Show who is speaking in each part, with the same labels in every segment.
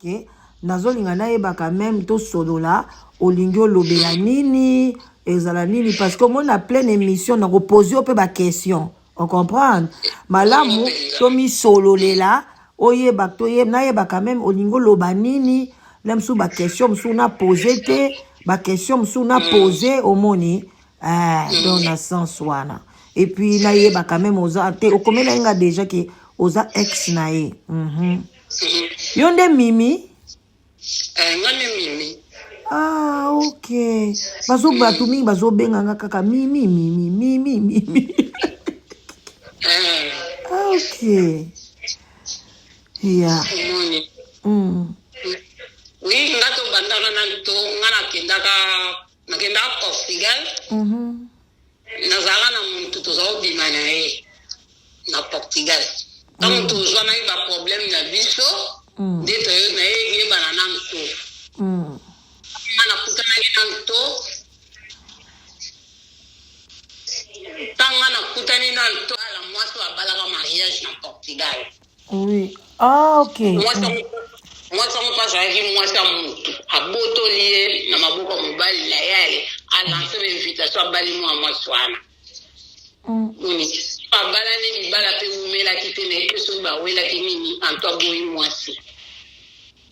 Speaker 1: Ke nazolinga nayebaka meme tosolola, olingi olobela nini, ezala nini, parce que omoni na pleine émission nakopose yo mpe baquestion, ocomprendre malamu, tomisololela, oyeba nayebaka meme olingi oloba nini, na mosusu baquestion mosusu na pose te, baquestion mosusu na pose, omoni eh, donc na sens wana. Et puis nayebaka meme oza te, okomela ye nga déjà ke oza ex na ye. Yo nde Mimi?
Speaker 2: Eh, nga nde Mimi.
Speaker 1: Ah, ok. Bazo bato mingi bazobenga nga kaka Mimi, Mimi, Mimi, Mimi.
Speaker 2: Eh.
Speaker 1: Ah, ok, ya.
Speaker 2: Omoni. Oui, nga tobandaka na to nga nakendaka Portugal. Nazalaka na motu, toza kobima na ye na Portugal. Ntango tozwanaki baproblème na biso, nde nayeyebana na nto. Nga nakutanaki na nto, ntango nga nakutani na nto ala mwasi oyo abalaka mariage na Portugal.
Speaker 1: Oui, ah, ok.
Speaker 2: Mwasi yango mpe azalaki mwasi ya motu, abotoli ye na maboko ya mobali na ye, ale alance bainvitation, abali mwa mwasi wana. Moni abalani, libala mpe wumelaki te, na ye mpe soki bawelaki nini, anto aboyi mwasi.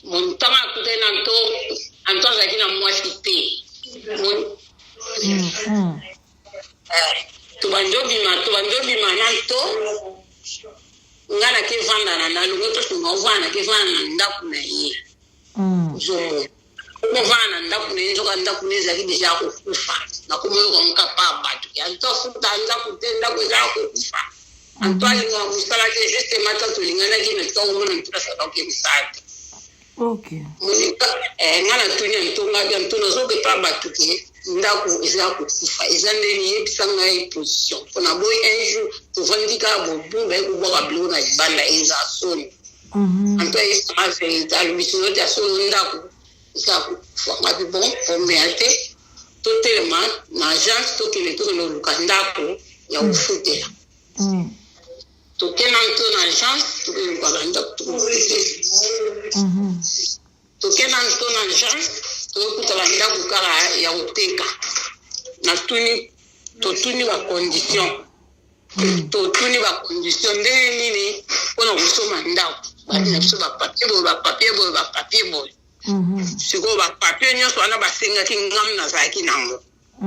Speaker 2: Moni ntango akutani na nto, anto azalaki na mwasi te. Moni tobandi obima na nto, nga nakevanda na nalongo tosunga ovanda, nakevanda na ndako na ye. Ozomona, okovanda na ndako na ye, nzoka ndako na ye ezalaki deja ya kokufa. Nakomoyoka ngo kapa bato ya nto afuta ndako te, ndako eza ya kokufa. Anto alingaka mosala te. Justement, ta tolinganaki na tika komona nto asalaki mosala te. Monika, nga natuni ya nto, nga bia nto nazokepa bato ke ndako eza ya kokufa, eza ndeni? Yebisa ngai position mpona boyi un jour tovandi kaka bobu, baye kobwaka biloko na libanda, eza soni. Anto ayebisanga vérité, alobi sino te asolo ndako eza ya kokufa. Ngabi bon, problème te, totelema na agence, tokende koluka ndako ya kofutela. Tokenda nto na agence, tokoluka bandako tokofutela. Tokenda nto na agence, tokokuta bandako kaka ya koteka. Natuni, totuni bacondition, totuni bacondition ndenge nini mpona kosomba ndako. Bali na biso bapapier boye, bapapier boye, bapapier boye. Sikoyo bapapier nyonso wana basengaki, ngamu nazalaki nango.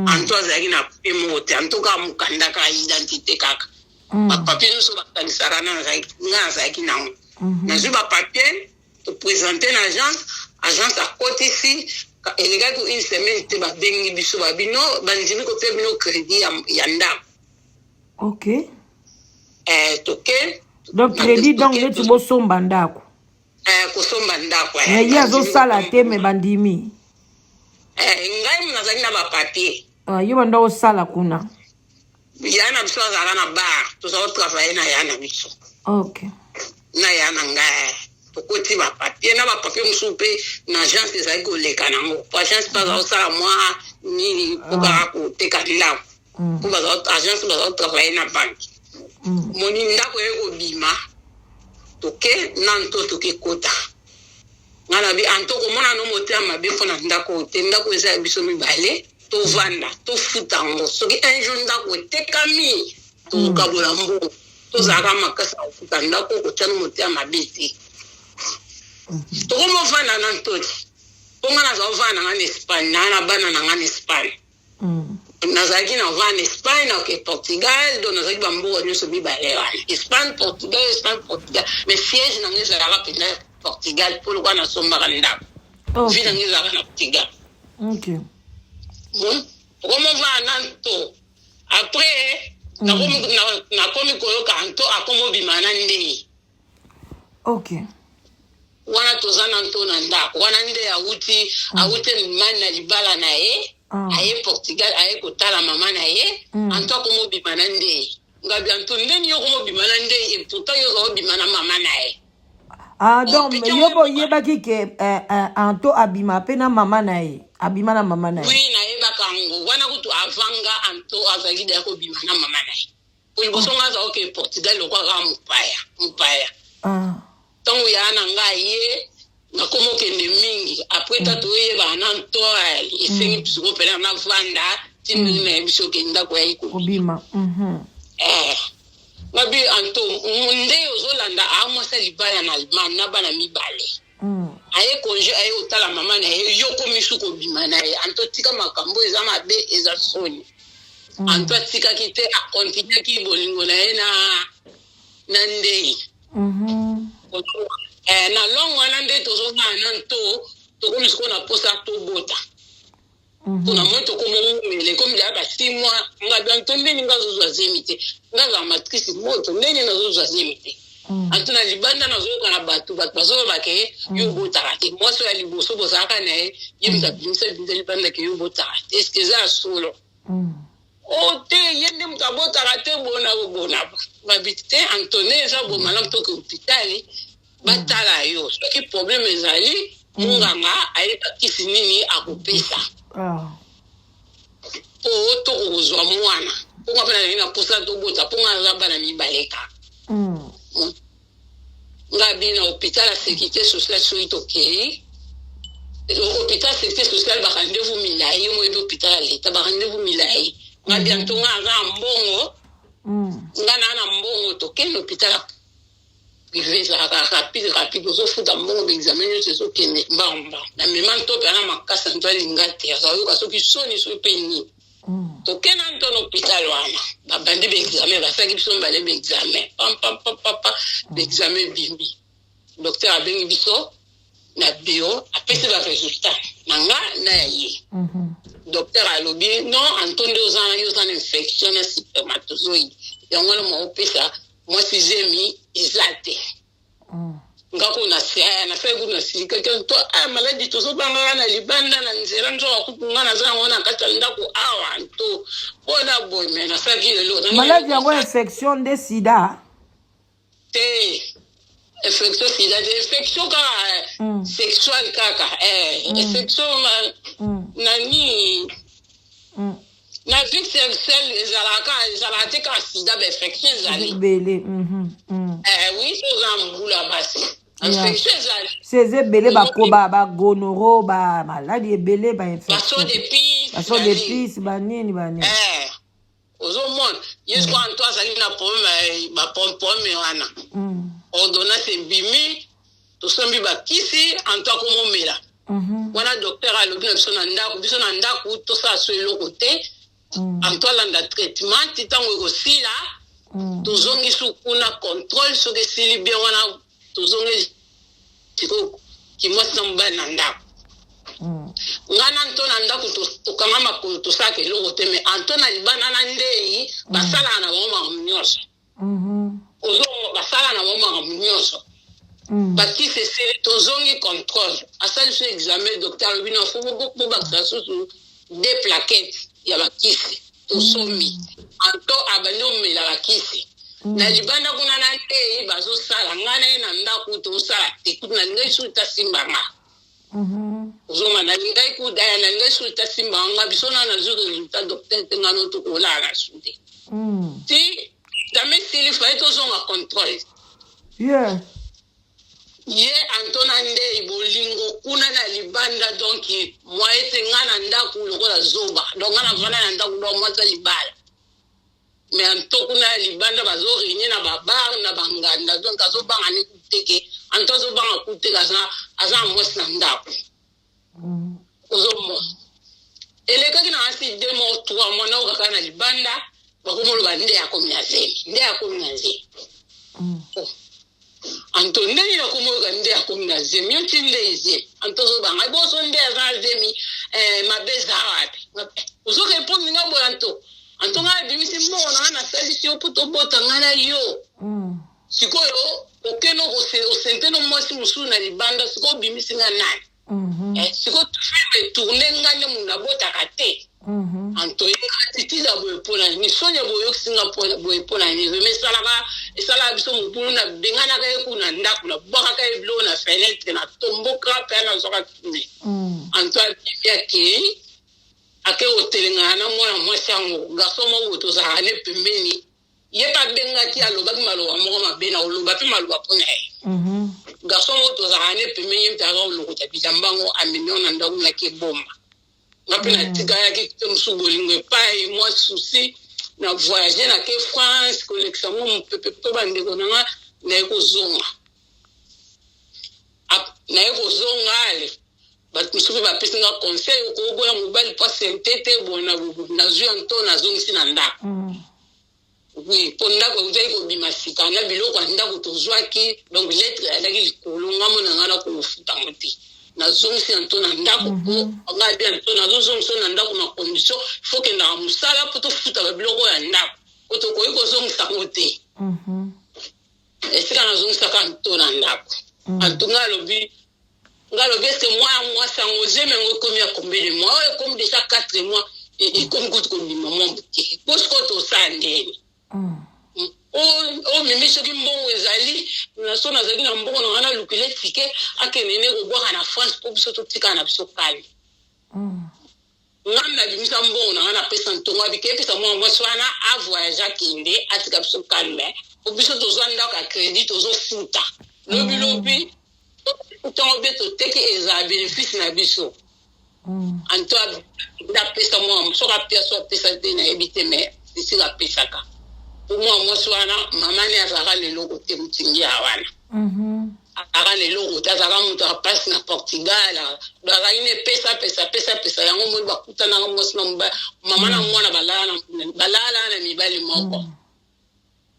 Speaker 2: Anto azalaki na papier moko te, anto kaka mokanda kaka identité kaka. Bapapier nyonso bakanisaka na nga nazalaki nango. Nazwi bapapier, toprésente na agence. Agence akotisi, elekaki une semaine te, babengi biso, babino bandimi kopia bino crédit ya ndako. Eh, toke.
Speaker 1: Donc crédit, donc neti bosomba ndako.
Speaker 2: Eh, kosomba ndako.
Speaker 1: Mais ye
Speaker 2: bandimi
Speaker 1: azosala te, me bandimi.
Speaker 2: Eh, ngai nazali na bapapier.
Speaker 1: Ah, yo banda osala kuna.
Speaker 2: Ya na biso azalaka na bar, toza kotravaille na ya na biso. Na ya na ngai, tokoti bapapier na bapapier mosusu mpe na agence ezalaki koleka nango, po agence mpe aza kosala mwa nini mpo kaka koteka ndako. Po agence baza kotravaille na banque. Moni ndako eye kobima, toke na nto, toke kota. Nga na bi anto komona no motema mabe mpo na ndako oyo te. Ndako eza ya biso mibale, tovanda, tofuta yango. Soki un jour ndako etekami, tokokabola mbongo. Tozalaka makasi ya kofuta ndako, kotia no motema mabe te. Tokomovanda na ntoti, mpo nga naza kovanda na nga na Espagne, naa na bana na nga na Espagne. Nazalaki na vanda na Espagne, naoke Portugal, donc nazalaki bamboka nyonso mibale wana, Espagne, Portugal, Espagne, Portugal, mais siège na nga ezalaka mpenza Portugal, mpo lokola nasombaka ndako, vie na nga ezalaka na Portugal. Bon, okomovanda na nto, après nakomi koyoka nto akomobima na ndei. Wana toza na nto na ndako wana, nde awuti mani na libala na ye. Aye Portugal, aye kotala mama na ye. Anto akomobima na ndei. Ngabi anto, ndeni yo komobima na ndei, et pourtant yo oza obima na mama na ye?
Speaker 1: Ah, donc yo mpo oyebaki ke anto abima mpe na mama na ye, abima na mama na ye?
Speaker 2: Oui, nayebaka yango wana kutu avant nga. Anto azalaki deya kobima na mama na ye, po liboso nga aza oke Portugal lokwa kaka mopaya mopaya. Ntango ya na ngai ye. Nakoma okende mingi après ta toyebana na ntoa esengi sikoyo mpena navanda ti ndenge nayebi soki ndako yai
Speaker 1: kobima.
Speaker 2: Eh, ngabi anto nde ozolanda aa mwasi ya libala na Allemagne na bana mibale. Aye congé, aye kotala mama na ye, yo komi su kobima na ye. Anto, tika makambo, eza mabe, eza soni. Anto atikaki te, akontinuaki bolingo na ye na ndei. Eh, na longo wana nde tozongana na nto, tokomi sikoyo na posa tobota. Mpona moi tokoma omele, ekomi deya ba 6 mois. Nga bianto ndeni nga azozwa zemi te, nga azala matrice moto, ndeni nazozwa zemi te. Anto na libanda nazoyoka na bato, bato bazoloba ke yo obotaka te. Mwasi oyo ya liboso bozalaka na ye, ye moto abimisa bimisa libanda ke yo obotaka te. Est-ce eza ya solo? O te, ye nde moto abotaka te. Bona bona babi te, Antone, eza bo malamu toke hôpital batala yo. Soki problème ezali, monganga ayeba kisi nini akopesa mpo tokozwa mwana. Mponga mpe nazali na mposa tobota, mponga naza bana mibale kaka. Nga bi na hôpital ya sécurité sociale, soki tokei hôpital sécurité sociale, barendez-vous milai. Yo moyebi hôpital ya leta, barendez-vous milai. Nga bientôt nga aza na mbongo. Nga naa na mbongo, tokende hôpital ya privé, ezalaka rapide rapide, ozofuta mbongo, baexamen nyonso ezokende mbangu mbangu. Na mema nto mpe ana makasi, nto alinga te, azayoka soki soni soki mpe nini. Tokenda nto na hôpital wana, babandi baexamen, basalaki biso mibale baexamen, pampampapapa, baexamen ebimi. Docteur abengi biso na bureau, apesi baresultat na nga na ya ye. Docteur alobi: "Non, anto nde oza, yo oza na infection na spermatozoïde, yango wana ma opesa mwasi zemi eza te." Nga ko nasali kutu nasilikaki to aya maladi tozobangaka na libanda na nzela, nzoka kutu nga naza yango na kati ya ndako awa. Nto mpona boye me nasalaki lelo.
Speaker 1: Maladi yango infection nde sida?
Speaker 2: Te, infection sida te, infection kaka sexuelle kaka, infection nani na vie sexuelle ezalaka, ezalaka te kaka sida, bainfection ezali.
Speaker 1: Ebele.
Speaker 2: Oui, so oza na mbula basi, infection ezali.
Speaker 1: Se eza ebele, bakoba bagonorrhée, bamaladi ebele,
Speaker 2: bainfection
Speaker 1: bainfection, baso de pisse, banini banini.
Speaker 2: Ozomona ye siko anto azali na problème, baproblème wana. Ordonnance ebimi, tosombi bakisi, anto akomomela. Wana docteur alobi na biso na ndako, biso na ndako tosala so eloko te. Anto alanda traitement ti ntango ekosila. Tozongisi kuna contrôle, soki esili bien wana tozongeli sikoyo kimwasi na mobali na ndako. Nga na nto na ndako tokanga makolo, tosalaka eloko te. Mais anto na libanda na ndei basalaka na bango makambo nyonso. Ozongo basalaka na bango makambo nyonso. Bakisi esili, tozongi contrôle, asali so examen, docteur alobi: "Na fo bobakisa susu deux plaquettes ya bakisi." Tosombi, anto abandi omela bakisi na libanda kuna na ndei bazosala. Ngai na ye na ndako tosala te kutu. Nalingai susu tasimbanga. Ozoma nalingai kudaya, nalingai susu tasimbanga. Biso na nazwi résultat docteur te, ngai no tokolala na su te. Ti examen esili, faye tozonga contrôle. Ye antona ndei bolingo kuna na libanda, donc mwa ete nga na ndako lokola zoba. Donc nga navanda na ndako, donc mwasi libala, mais anto kuna ya libanda bazoréunir na babar na banganda. Donc azobanga ne kuteke, anto azobanga kuteke, aza na mwasi na ndako. Ozomona elekaki na asi 2 mois, 3 mois, naoka kaka na libanda bakomoloba nde akomi na zemi, nde akomi na zemi. Oh. Anto ndenge nakomoyoka nde akomi na zemi, yo ti nde ezemi, anto ozobanga boso nde aza na zemi. Mabe eza wapi? Ozorépondre nga boye. Anto, anto ngai abimisi mbongo na ngai, nasalisi yo mpo tobota ngai na yo. Sikoyo okende osente no mwasi mosusu na libanda, sikoyo obimisi nga nani? Sikoyo film etourne, nga nde mundu abotaka te. Anto yenga attitude ya boye mpona nini? Soni ya boyokisi nga boye mpona nini? Vraiment esalaka biso mobulu. Nabenganaka ye kuna ndako, nabwakaka ye biloko na fenêtre, natomboka mpe nazwaka tune. Anto abimi, akei, ake kotelengana na mwana mwasi yango, garçon moko boye tozalaka ne pembeni. Ye mpe abengaki, alobaki maloba moko mabe, na koloba mpe maloba mpo na ye. Garçon moko tozalaka ne pembeni, ye mpe aka kolokota bilamba yango, amemi yango na ndako, naki ebomba. Nga mpe natikalaki te mosusu bolingo epai mwa souci na voyage, nake France kolekisa mwa mopepe mpo bandeko na nga. Naye kozonga, naye kozonga, ale bato mosusu mpe bapesi nga conseil: okoboya mobali mpo asente te. Boye nazwi ya nto, nazongisi na ndako. Oui, mpo ndako eutaki kobima sika na biloko ya ndako tozwaki, donc lettre ezalaki likolo. Ngambo na ngai nakofuta yango te. Nazongisi na nto na ndako, mpo ngai bia nto nazozongisa na ndako na condition faut kendaka mosala mpo tofuta babiloko ya ndako, po tokoki kozongisa yango te. Esika nazongisaka nto na ndako, antu ngai alobi, ngai alobi: "Ese mwa mwasi yango, zemi yango ekomi ya combien de mois?" Oyo ekomi déjà 4 mois, ekomi kutu kobima mwa moke. Po sikoyo tosala ndeni? Omimi soki mbongo ezali na so, nazalaki na mbongo na ngai, nalukile ticket, akende nde kobwaka na France mpo biso totikala na biso kali. Ngai nabimisa mbongo na ngai, napesa ntongo, abike epesa mwana mwasi wana avoyage, akende, atika biso calme, po biso tozwa ndako ya crédit, tozofuta. Lobilobi ntongo mpe toteki, ezala bénéfice na biso. Anto apesa mwana, soki apia so apesa te, nayebi te, mais esika apesaka po mwana mwasi wana, mama ne azalaka na eloko te, motingi ya wana azalaka na eloko te, azalaka moto apasi na Portugal. Azalaki na epesa pesa pesa pesa yango. Moi bakutanaka mwasi na mobali, mama na mwana, balala na mibali moko.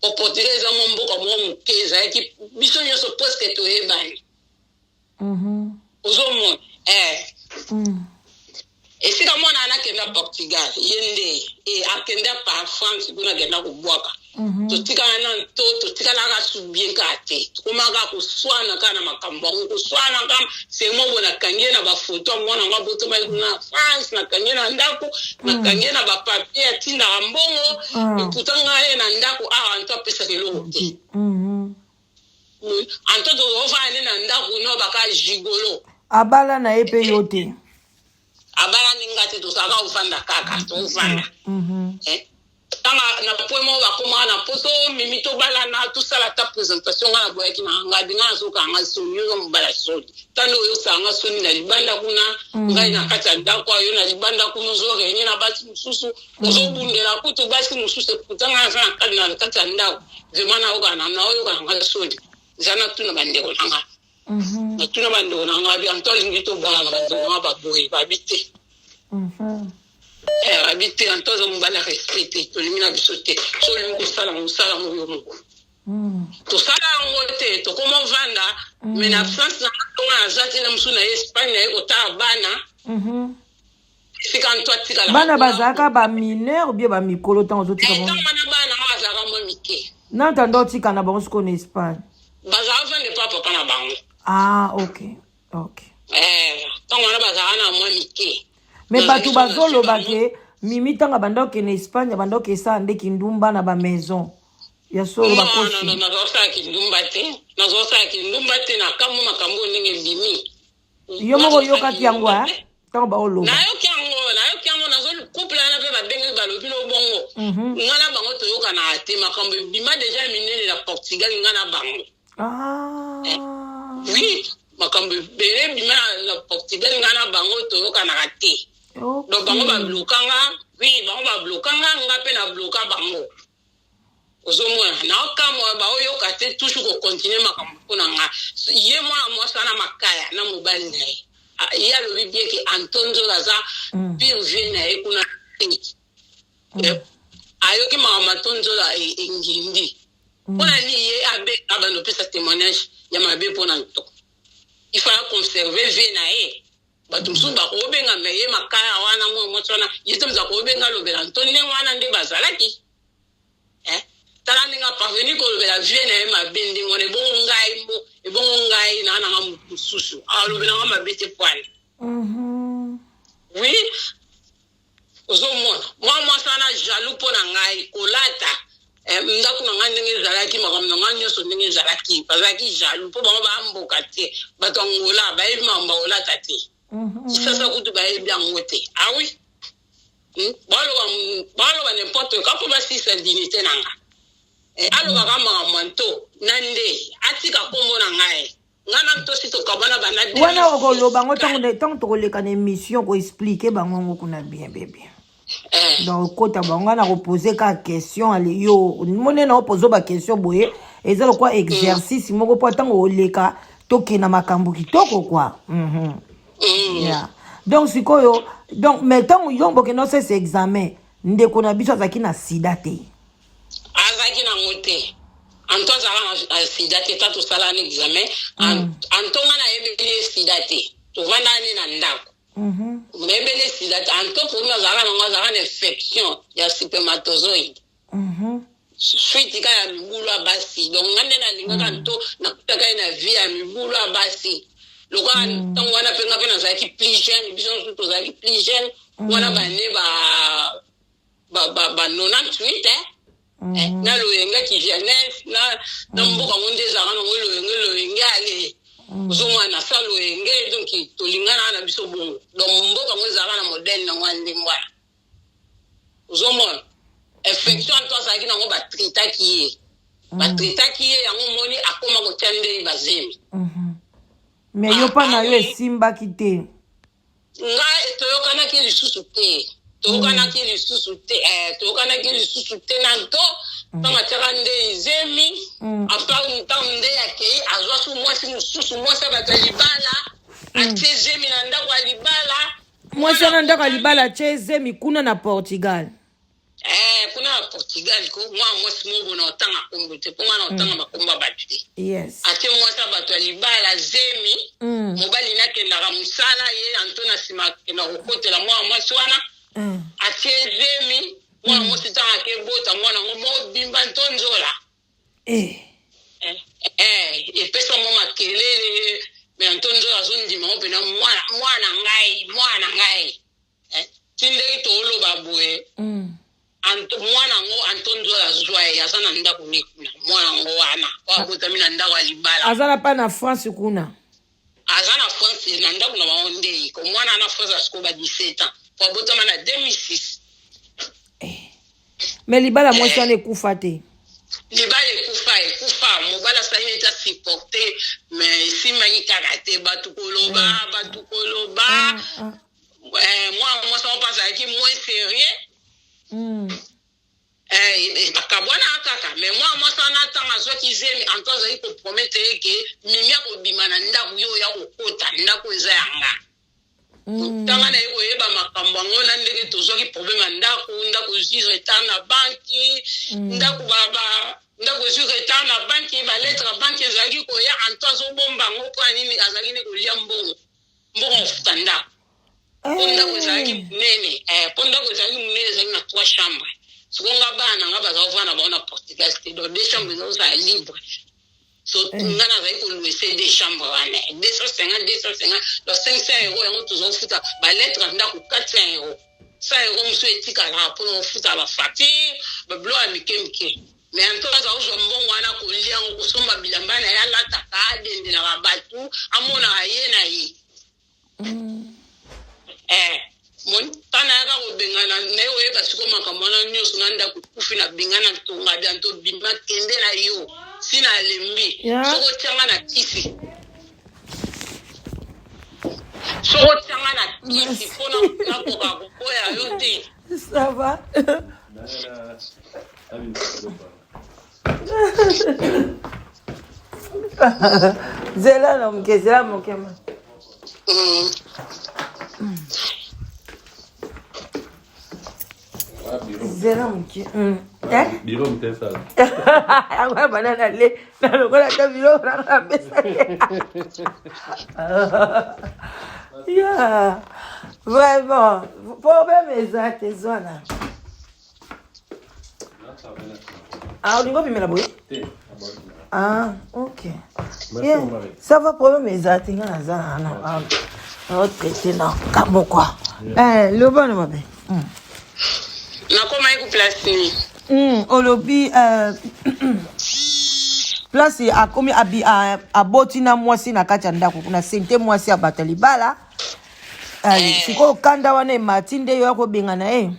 Speaker 2: Po Portugal eza mwa mboka moko moke, ezalaki biso nyonso presque toyebani. Ozomona, esika mwana wana akenda Portugal, ye nde akenda par France kuna, akenda kobwaka. Totikala na to totikalaka su bien kaka te, tokomaka koswana kaka na makambo yango, koswana kaka semo boye. Nakangi ye na bafoto ya mwana yango abotomaki kuna na France, nakangi ye na ndako, nakangi ye na bapapier, atindaka mbongo. Eputa ngai ye na ndako awa, nto apesaka eloko te. Anto tozofanda nde na ndako no baka gigolo.
Speaker 1: Abala na ye mpe yo te?
Speaker 2: Abalani nga te, tozalaka kovanda kaka, tozovanda. Ntanga na point moko bakomaka na poto: "Mimi, tobalana, tosala ata présentation." Nga naboyaki na nga, binga nazokanga soni, oza mobala soni, tanda oyo osanga soni na libanda kuna. Ngai na kati ya ndako, yo na libanda kuna ozorenye na basi mosusu, ozobundela kutu basi mosusu. Ekuta ngai naza na kati ya ndako, vraiment nayokana, naoyokana nga soni. Eza natuna bandeko na nga, natuna bandeko na nga, anto alingi tobalana, bandeko na nga baboye, babi te. Babi te, anto aza mobali ya respect te, tolingi na biso te. So olingi kosala mosala ngo yo moko, tosala yango te. Tokoma ovanda, mais na absence na nga, naza te, na mosusu na ye Espagne, na ye kotala bana. Esika nto atikala.
Speaker 1: Bana bazalaka bamineur ou bien bamikolo ntango ozotika?
Speaker 2: Ntango wana bana nga bazalaka mwa mike.
Speaker 1: Na ntanda otika na bango sikoyo na Espagne?
Speaker 2: Bazalaka vande pa papa na bango.
Speaker 1: Ah, ok.
Speaker 2: Ntango wana bazalaka na mwa mike.
Speaker 1: Mais bato bazoloba ke Mimi, ntango abanda okende Espagne, abanda okesala nde kindumba na bamaison ya solo.
Speaker 2: Bakosi. Nazosala kindumba te, nazosala kindumba te. Nakambo makambo oyo ndenge ebimi.
Speaker 1: Yo moko oyokaki yango ntango baoloba?
Speaker 2: Nayoki yango, nayoki yango. Nazo couple wana mpe babengi, balobi no bongo. Nga na bango toyokanaka te. Makambo ebima déjà minene na Portugal, nga na bango. Oui, makambo ebele ebima na Portugal, nga na bango toyokanaka te. Donc bango bablokanga, oui, bango bablokanga, nga mpe na bloka bango. Ozomona, naokamwa, baoyoka te, toujours kocontinue makambo mpo na nga. Ye mwana mwasi wana makaya na mobali na ye, ye alobi bien ke Antonzola aza pire vie na ye kuna te. Ayoki makambo Antonzola engindi mpona nini ye abenga bando opesa témoignage ya mabe mpona nto. Il fallait conserver vie na ye. Bato mosusu bakobenga, me ye makaya wana, mwa mwasi wana, ye te moto akobenga alobela nto ndenge wana nde bazalaki. Tala ndenge aparvenir kolobela vie na ye mabe ndenge wana. Ebongo ngai mbo, ebongo ngai naa nanga motu mosusu alobelanga mabe te poane. Oui, ozomona mwa mwasi wana jaloux mpo na ngai kolata ndako na ngai ndenge ezalaki, makambo na ngai nyonso ndenge ezalaki. Bazalaki jaloux mpo bango bamboka te, bato ya Ngola bayebi makambo bakolata te. Kisasa kutu bayebi yango te. Ah oui, baloba, baloba n'importe quoi mpo basilisa dignité na nga. Eh, alobaka makambo ya nto na nde atika nkombo na ngai. Ngai na ntosi tokabwana banda
Speaker 1: Wana
Speaker 2: 2006.
Speaker 1: okoloba yango ntango tokoleka na émission koexplike bango yango kuna bien bien bien.
Speaker 2: Eh.
Speaker 1: Donc okota bango nga na kopose kaka question ale yo mone na opoze baquestion boye eza lokwa exercice moko mpo ntango oleka tokenda makambo kitoko kua. Yeah. Donc sikoyo, donc mais ntango yo bokende osesa examen, ndeko na biso azalaki na sida te?
Speaker 2: Azalaki nango te. Anto azalaka na sida te. Ta tosala na examen, anto nga nayebeli ye sida te, tovandaka ne na ndako. Nayebeli ye sida te. Anto problème azalaka nango, azalaka na infection ya spermatozoïde, suite ka ya mibulu ya basi. Donc nga nde nalingaka nto, nakutaka ye na vie ya mibulu ya basi lokola ntango wana mpe nga mpe nazalaki plus jeune, biso nyonso tozalaki plus jeune wana, bane ba 98, eh? Eh, na loyenge ki jeunesse na mboka ngo nde ezalaka nango loyenge loyenge, ale ozomona na sa loyenge. Donc tolingana na biso bongo. Donc mboka ngo ezalaka na modèle nango ya ndenge wana. Ozomona infection to azalaki nango, batritaki ye, batritaki ye yango, omoni akóma kotia ndei bazemi.
Speaker 1: Mais yo mpa na yo esimbaki te?
Speaker 2: Nga toyokanaki lisusu te, toyokanaki lisusu te, toyokanaki lisusu te na nto. Ntango atiaka nde ezemi, apart ntango nde akei azwa su mwasi mosusu, mwasi ya bato ya libala, atie zemi na ndako ya libala.
Speaker 1: Mwasi wana, ndako ya libala, atie zemi kuna na Portugal?
Speaker 2: Eh, kuna na Portugal ko, mwana mwasi moko bona, otanga kombo te mpo nga na otanga bakombo ya bato te. Atie mwasi ya bato ya libala zemi. Mobali nakendaka mosala, ye anto na nsima akenda kokotela mwana mwasi wana. Atie zemi mwana mwasi, ntango akebota mwana yango mobimba nto nzola.
Speaker 1: Eh.
Speaker 2: Eh, epesa mwa makelele, me nto nzola azondima ngo mpena mwana, mwana ngai, mwana ngai. Eh, ti ndenge tooloba boye, mwana yango anto nzola azwa ye, aza na ndako ne kuna. Mwana yango wana oyo abotami na ndako ya libala.
Speaker 1: Aza na mpa na France kuna?
Speaker 2: Aza na France, na ndako na bango ndei ko. Mwana na France asiko ba 17 ans po abotama na 2006.
Speaker 1: Mais libala mwasi wana ekufa te?
Speaker 2: Libala ekufa, ekufa. Mobali asali neti asupporte, mais esimbaki kaka te. Bato koloba, bato koloba. Eh, mwana mwasi wango mpe azalaki moins sérieux. Eh, bakabwana kaka. Mais mwana mwasi wana, ntango azwaki zemi, anto azalaki kopromettre ye ke mimi akobima na ndako, yo oya kokota ndako eza yanga. Ntanga na ye koyeba makambo yango na ndenge tozwaki problème ya ndako. Ndako ezwi retard na banki, ndako ba ndako ezwi retard na banki, balettre ya banki ezalaki koya, anto azobomba yango. Mpo ya nini? Azalaki nde kolia mbongo, mbongo kofuta ndako, mpo ndako ezalaki monene. Mpo ndako ezalaki monene, ezalaki na trois chambre. Sikoyo nga bana na nga baza kovanda na bango na Portugal te, donc deux chambre ezozala libre. So nga nazali kolouer se deux chambre wana 250, 250, donc 500 euro. Yango tozofuta balettre ya ndako 400 euro, 100 euro mosusu etikalaka mpona kofuta bafacture, babiloko ya mike mike. Mais anto aza kozwa mbongo wana kolia yango, kosomba bilamba na ye alataka, adendelaka bato, amonaka ye na ye. Eh, tana yaka kobengana naye, oyeba sikoyo makambo wana nyonso na ndako ekufi, na bengana ntonga bia nto bima, kende na yo, si nalembi. Soki otianga na kisi, soki otianga na kisi mpona nakoka koboya yo te.
Speaker 1: Ça va? Zela na moke, zela moke ma. Zela moke. Eh?
Speaker 3: Biro mtesala.
Speaker 1: Yango ya bana na le na lokola ata biloko nanga na mesa te. Ya vraiment problème eza te, zwana. Ah, olingi opimela boye? Ah, ok.
Speaker 3: Merci,
Speaker 1: Yeah.
Speaker 3: mon mari.
Speaker 1: Ça va, problème eza te. Nga naza na naotraite na kambo kwa. Eh, loba na mabe.
Speaker 2: Nakomaki ku place nini?
Speaker 1: Olobi place akomi abi, aboti na mwasi na kati ya ndako kuna, sente mwasi ya bato ya libala.
Speaker 2: Eh.
Speaker 1: Sikoyo kanda wana emati nde yo ya kobenga na ye.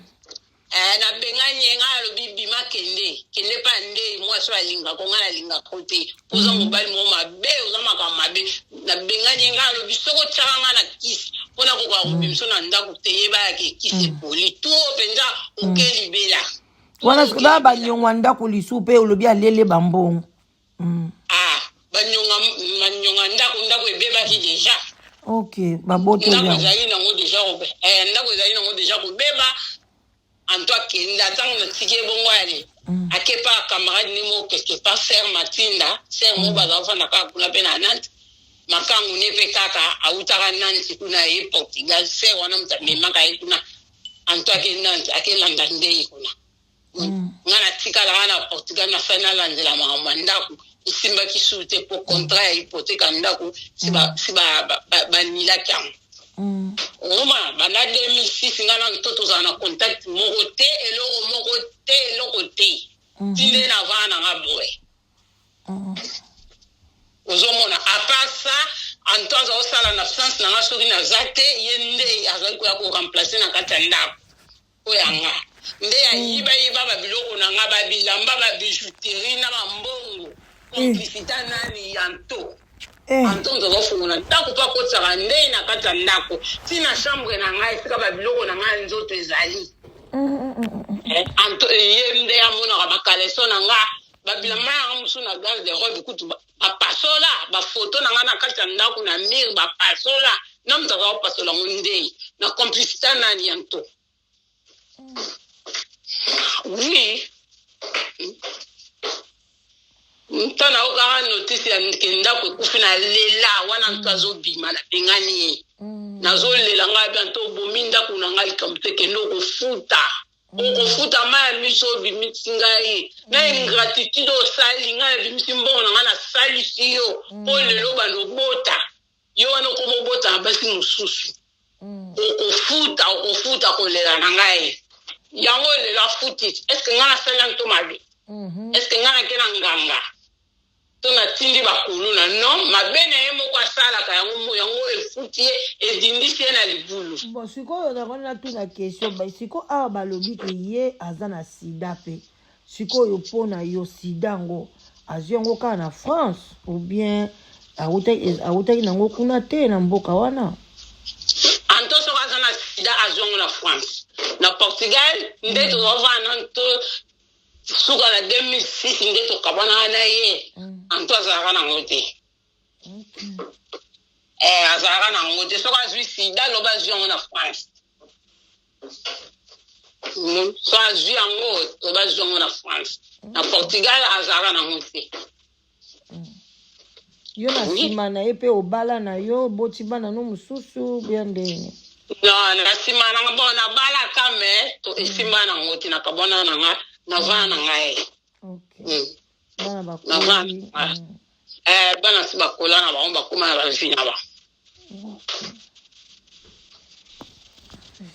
Speaker 2: Eh, nabengani ye, ngai alobi bima, kende, kende mpa nde mwasi. mwasi oyo alingako, ngai nalingako te. Oza mobali moko mabe, oza makambo mabe. Nabengani ye. Ngai alobi, soki otyaka ngai na kisi mpona kokoka kobimiso na ndako te, yeba yake kisi epoli to mpenza oke libela.
Speaker 1: Wana sikoyo banyongwa ndako lisu mpe olobi alele bambongo.
Speaker 2: Ah, banyonga, banyonga ndako, ndako ebebaki déjà.
Speaker 1: Ok, babotoli
Speaker 2: ndako
Speaker 1: yango.
Speaker 2: Ezali nango déjà ndako ezali nango déjà kobeba. Anto akenda, ntango natiki ye bongo, ale ake pa camarade ne moko quelque part, sœur Matinda, sœur moko baza kofanda kaka kuna mpe na Nantes. Makangu ne mpe kaka awutaka Nantes kuna ye Portugal. Sœur wana moto amemaka ye kuna. Anto ake Nantes, akelanda ndei kuna. Nga natikalaka na Portugal, nasali nalandela makambo ya ndako, esimbaki su te mpo contrat ya hypothèque ya ndako si banilaki yango. Omona, banda 2006 nga na to tozala na contact moko te, eloko moko te, eloko te. Ti nde navanda nanga boye. Ozomona, à part ça, anto aza kosala na absence na nga. Soki naza te, ye nde azali koya koremplacer na kati ya ndako. Oyo yanga nde ayibayiba babiloko na nga, babilamba, babijouterie na bambongo. Complicité nani? Ya nto. Anto moto azofungola ndako mpo akotisaka nde na kati ya ndako, ntina chambre na ngai, esika babiloko na ngai ya nzoto ezali. Anto ye nde amonaka bacaleçon na nga, babilamba yanga mosusu na garde robe kutu bapasola, bafoto na ngai na kati ya ndako na mur bapasola na moto aza kopasola yango ndei na complicité nani? Ya nto, oui. Ntango naokaka notice ya ke ndako ekufi, na lela wana. Nto azobima, nabengani ye. Nazolela ngai bia nto obomi ndako na ngai, likambo te, kende okofuta, okofuta mai ya miso obimisi ngai na ingratitude osali ngai. Nabimisi mbongo na ngai, nasalisi yo mpo lelo bando obota yo wana, okoma obota na basi mosusu. Okofuta, okofuta kolela na ngai yango. Lelo afuti. Est-ce ngai nasali yango to mabe? Est-ce ngai nake na nganga to natindi bakuluna? Non, mabe na ye moko asalaka yango, yango efuti ye, edindisi ye na libulu.
Speaker 1: Bon, sikoyo nakoni natuna question. Sikoyo awa balobi ke ye aza na sida mpe. Sikoyo mpo na yo, sida yango azwi yango kaka na France ou bien awutaki nango kuna te na mboka wana?
Speaker 2: Anto soki aza na sida, azwi yango na France. Na Portugal nde tozovanda to suka na 2006 nde tokabwanaka na ye. Anto azalaka nango te. Azalaka nango te. Soki azwi sida, loba azwi yango na France. So azwi yango, loba azwi yango na France. Na Portugal azalaka nango te.
Speaker 1: Yo na nsima na ye mpe obala na yo, oboti bana no mosusu bia ndenge?
Speaker 2: Non, na nsima nanga, bon, nabalaka me to esimba nango te. Nakabwana na nga, navanda na ngai.
Speaker 1: Bana bakoli?
Speaker 2: Bana si bakola na bango, bakóma na bavie na bango.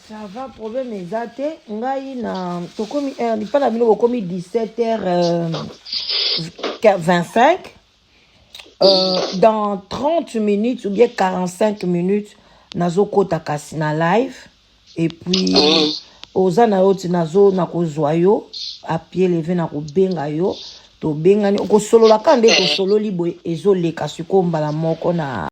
Speaker 1: Ça va, problème eza te. Ngai na tokomi heure lipa na bino, bokomi 17 heures 25. Dans 30 minutes ou bien 45 minutes nazokota kasi na live et puis oza na yo ti nazo nakozwa yo à pied levé, nakobenga yo, tobengani, okosolola kaka nde tosololi boye, ezoleka sikoyo mbala moko na